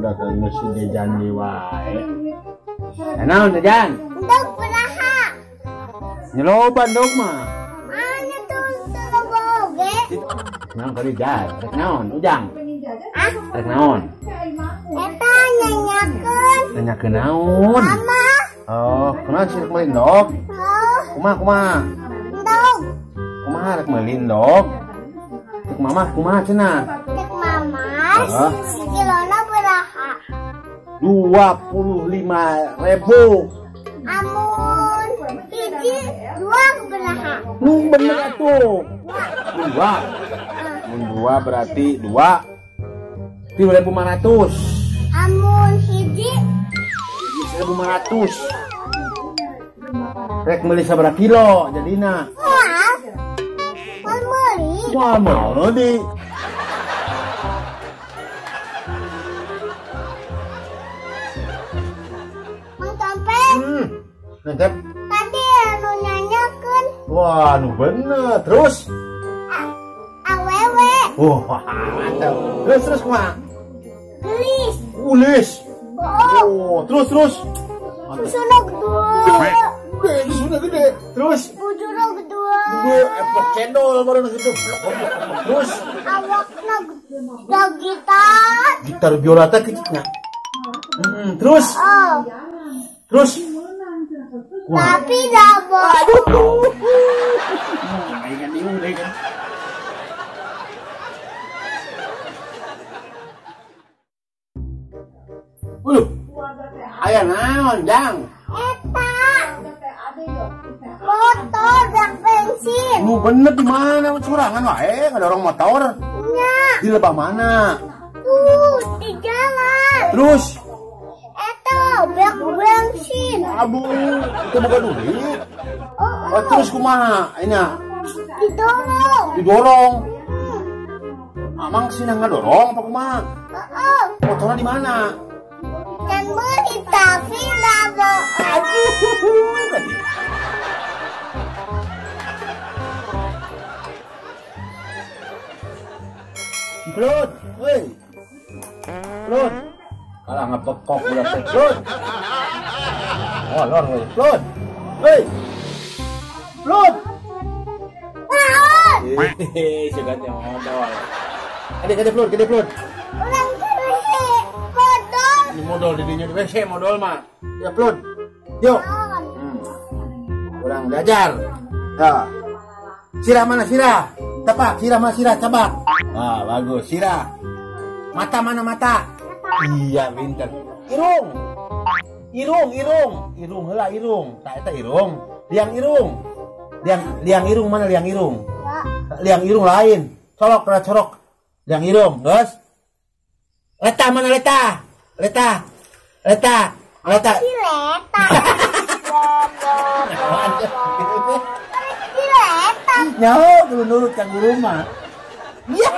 Budak geus jajan di wae. Naon jajan? Ndog beraha. Nyeloba ndog mah. Mana tuh loba oge? Naon kali jan? Rek naon ujang? Ah? Rek naon? Eta nanyakeun. Nanyakeun naon? Mama. Oh, kunaon sih rek meuli ndog? Oh. Kumaha kumaha? Ndog. Kumaha rek meuli ndog? Cek mama kumaha cenah? Cek mama sikilona beraha? 25.000. Amun hiji dua beraha? Nu bener atuh. Dua. Mun dua berarti dua 3.500. Amun hiji 1.500. Rek meuli sabaraha kilo jadina? Moal. Moal meuli. Moal meuli. Mang Tompeng. Nangkep. Tadi anu nanyakeun. Wah, nu bener. Terus? Awewe. Wah, mantap. Terus terus kumaha? Gelis. Ulis. Oh. Oh, terus terus. Susuna gede. Gede, susuna gede. Terus? Bujurna gede. Gede, epok cendol baru gitu. Terus? Awakna gede gitar. Gitar biola teh kecilnya. Terus? Oh. Terus? Wah. Tapi dabo. Aduh. Waduh. Aya naon, Jang? Eta. Motor dak bensin. Nu bener di mana curangan wae ngadorong motor? Nya. Di lebah mana? Tuh, di jalan. Terus? Eta bek bensin. Aduh, itu bukan duit. Oh, oh, terus kumaha? Nya. Didorong. Didorong. Amang sih ngadorong apa kumaha? Heeh. Motornya di mana? Can meuli tapi labo. Aduh. Plot, woi. Plot. Kalah ngepekok udah teh. Plot. Oh, lor woi. Plot. Woi. Plot. Hehehe, sudah modal. Ada ada plot, gede plot. Urang modal. Ini modal di dinya di WC modal mah. Ya plot. Yuk. Urang belajar. Ya. Sirah mana sirah? Tepak, sirah mana sirah, cabak. Ah, bagus, sirah. Mata mana mata? Iya, pinter. Irung. Irung, irung. Irung heula irung. Tak eta irung. Liang irung. Liang liang irung mana liang irung? Liang irung lain. Colok, kena corok. Liang irung, guys. Leta mana leta? Leta. Leta. Leta. Si leta. Si leta. Nyaho kudu nurut ka guru mah. Iya.